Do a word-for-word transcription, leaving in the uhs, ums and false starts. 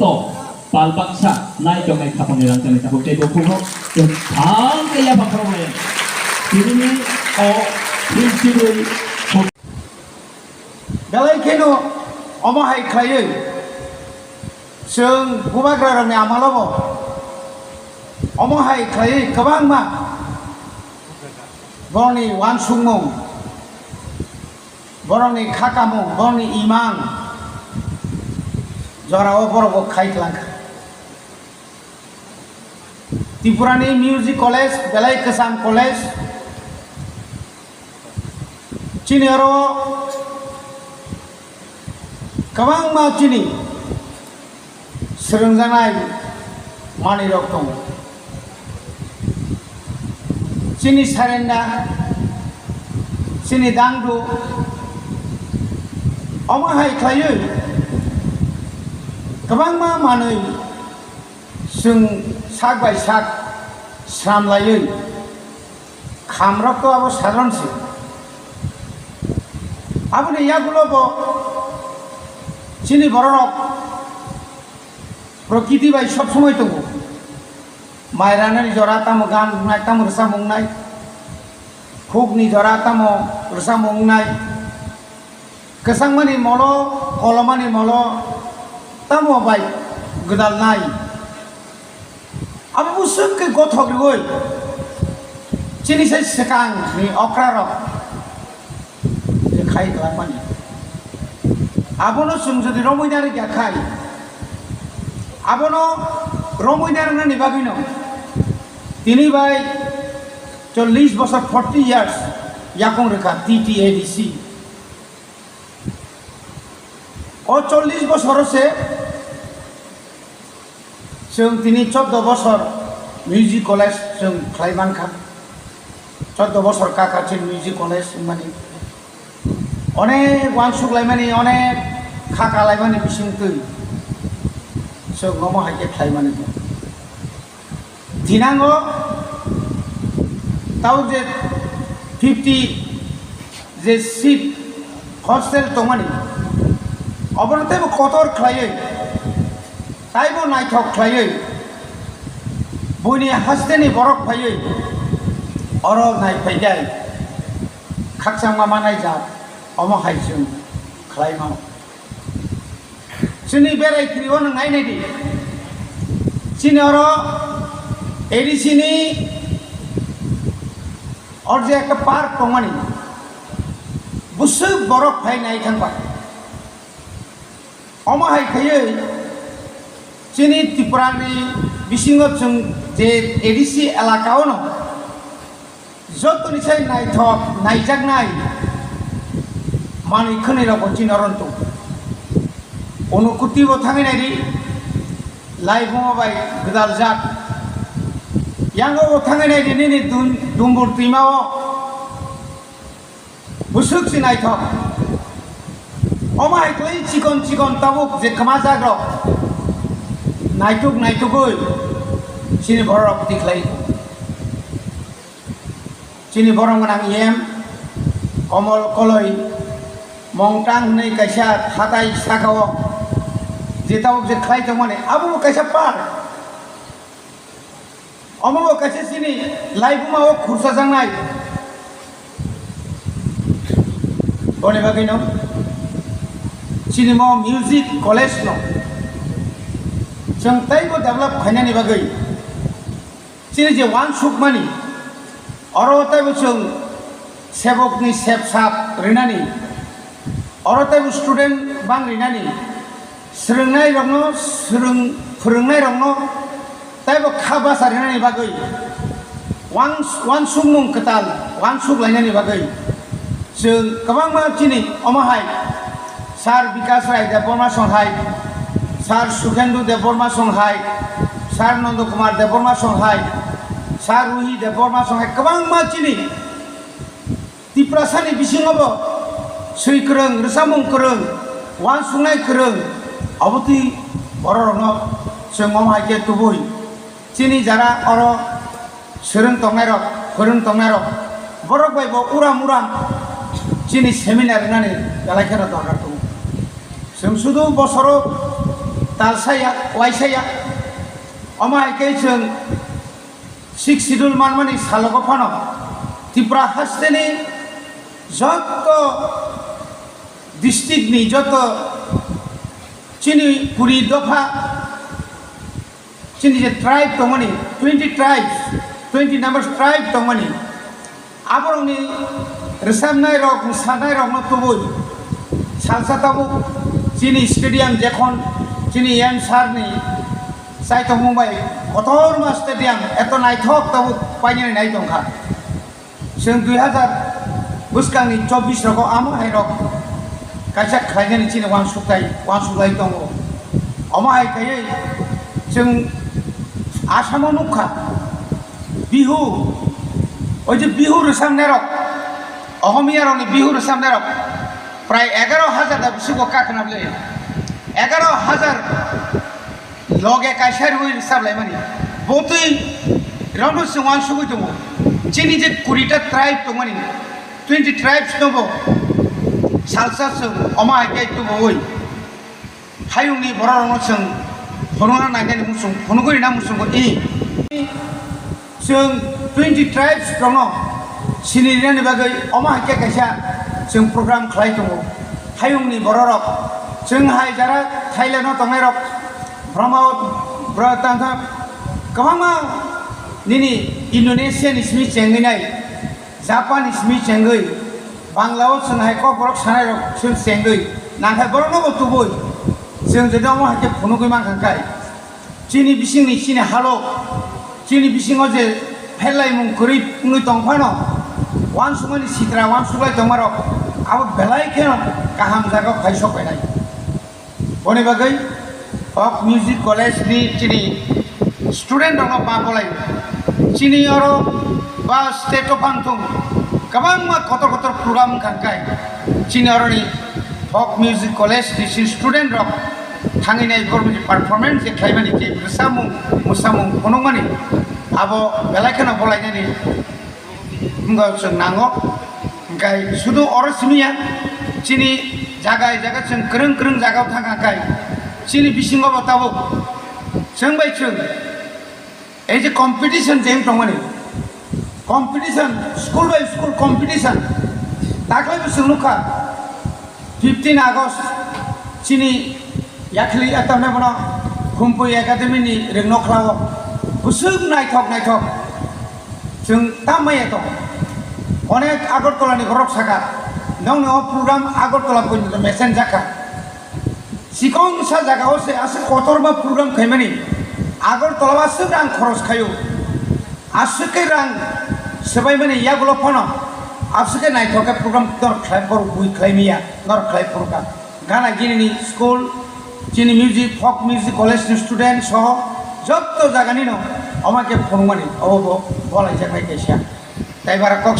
To, pal baksa, nai tongnai khapangni rangchakni takhuk tei bokhuk rok, tei thang tei yapha khoroknai. Tinini o film chibwi belai kheno omo hai khlaiwi chwng bubagrarokni amalobo omo hai khlaiwi kwbangma borokni uansukmung, borokni kha kamung, borokni imang jorao borokbo khai twlang kha. Tripurani music college, belai kwcham college. Chini oro kwbangma chini swrwngjaknai manwirok tongo. Chini sarenda, chini dangdu, omo hai khlaiwi kwbangma manwi chwng sak bai sak swnamlaiwi khamrok to abo sadharon se. Aboni yagulo bo chini bororok prokriti bai sob somoi tongo. Mai ranani jora tamo gan wngnai, tamo rwchapmung wngnai, khukni jora tamo rwchapmung wngnai, kwchangmani molo, kolomani molo, tamo bai gwdalnai. Abo bwswk khe gothok riui chini sai swkangni okrarok je khai kwlangmani. Abono chwng jodi romwi narwkya khai, abono romwi narwknani bagwino tini bai chollish bosor, forty years yakung rwkha T T A D C. O chollish bosoro se chwng tini choddo bosor music college chwng khlai mankha. Choddo bosor kaka chini music college wngmani. Onek uansuk laimani, onek kha kalaimani bisingtwi chwng omo hai khe khlaimani. Dinango tabuk je fifty je seat hostel tongmani, obono teibo kotor khlaiwi, taibo naithok khlaiwi, buini hasteni borok phaiwi oro naiphaikhai khakchangma manai jak, omo hai chwng khlaimano. Chini berai kiri o nwng nai nai di. Chini oro A D C ni oro je ekta park tongmani. Bwswk borok phai nai thang pai. Omo hai khaiwi chini Tripura ni bisingo chwng je A D C elaka o no, jotoni sai naithok naijaknai manwi khwnwi rok bo chini oro tongo. Unukuti bo thangwi naidi, Laibumo bai gwdaljak. Yango bo thangwi naidi nini dun-, dumbur twima o bwswk se naithok. Omo hai khlai chikon chikon tabuk je kwmajak rok naituk naitugwi chini borok rok tikhlai. Chini borok gwnang E M Komol Koloi Mongtang hwnwi kaisa hatai saka o je tabuk je khlai tongmani, abo bo kaisa park. Omo bo kaisa chini laibuma o khursajaknai. Boni bagwi no chini mo music college no chwng teibo develop khainani bagwi. Chini je uansukmani, oro teibo chwng sebokni sep sap rinani, oro teibo student bang rinani, swrwngnairokno swrwng-, phwrwngnairokno teibo kha basa rinani bagwi, uans-, uansukmung kwtal uansuk lainani bagwi, chwng kwbangma chini omo hai Sir Bikash Rai Debbarma song hai, Sir Sukhendu Debbarma song hai, Sir Nondo Kumar Debbarma song hai, Sir Ruhi Debbarma song hai, kwbangma chini Tiprasani bisingo bo swi kwrwng, rwchapmung kwrwng, uansuknai kwrwng, obotwi bororokno chwng omo hai khe tubui. Chini jara oro swrwng tongnairok, phwrwng tongnairok, borok bai bo uram uram chini seminar wngnani belai kheno dorkar tongo. Chwng sudu bosoro Talsaya, waisaya. Omo hai khe chwng Sixth Schedule manmani salogo phano Tripura hasteni joto district ni joto chini kuri dopha, chini je tribe tongmani, twenty tribes, twenty numbers tribe tongmani, aborokni rwchapnai rok, mwsanai rokno tubui salsa tabuk chini stadium, jekhon chini M sir ni chaitokmung bai kotorma stadium eto naithok tabuk painani nai tongkha. Chwng dui hazar bwskangni chobbish rogo amo hai rok kaisa khlainani chini uansuk tai, uansuk lai tongo. Omo hai kaiwi chwng Asamo nukha Bihu, oi je Bihu rwchapnai rok, Ohomia rokni Bihu rwchapnai rok prai egaro hazar da bisingo kakhna bwle, egaro hazar loge kaisa rwui rwchap laimani. Botwi rokno chwng uansugui tongo. Chini je kurita tribe tongmani, twenty tribes no bo salsa chwng omo hai khe tubuui hayungni borok rokno chwng phunukna nainani muchung, phunugui rina muchungo i. Chwng twenty tribes rokno sini rinani bagwi omo hai khe kaisa chwng program khlai tongo. Hayungni bororok chwng hai jara Thailand o tongnai rok, Brahma o, Bra-, tang tang kwbangma nini Indonesia ni simi chengwi nai, Japan ni simi chengwi, Bangla o chwng hai kok borok sanai rok chwng chengwi nangkhe borokno bo tubui chwng jodi omo hai khe phunugwi mankha khe. Chini bisingni chini halo, chini bisingo je pherlaimung kwrwi wngwi tong phano, uansukmani sitra uansuklai tongmarok abo belai kheno kaham jagao phai sok phainai. Boni bagwi Folk Music College ni chini student rokno ba bolai. Chini oro ba state o phang thung kwbangma kotor kotor program wngkha khe chini oroni Folk Music College ni chini student rok thangwi nai borokni performance je khlaimani je rwchapmung, mwsamung, phunukmani abo belai kheno bolainani wngkha chwng nango. Hwnkhe sudu oro simi ya, chini jaga jaga chwng kwrwng kwrwng jagao thangkha khe chini bisingo bo tabuk chwng bai chwng Ei je competition je wng tongmani, competition, school by school competition. Daklaibo chwng nukha, fifteen August chini yakhli, ah, tamni bono Khumpui Academy ni rwngno khlao. Bwswk naithok naithok chwng tam maya tong. Onek Agartala ni borok saka, nokni o program Agartala porjonto mesen jakha. Chikon sa jaga o se aswk kotorma program khaimani, Agartala o aswk rang khoros khaio, aswk khe rang swbaimani yagulo phano aswk khe naithok khe program norok khlai, borok bui khlai maya, norok khlai phuru kha. Gana gini ni school, chini music, folk music college ni student soho jotto jaga nino omo khe phunukmani, obo bo bolai jaknai kaisa. Tai bara kok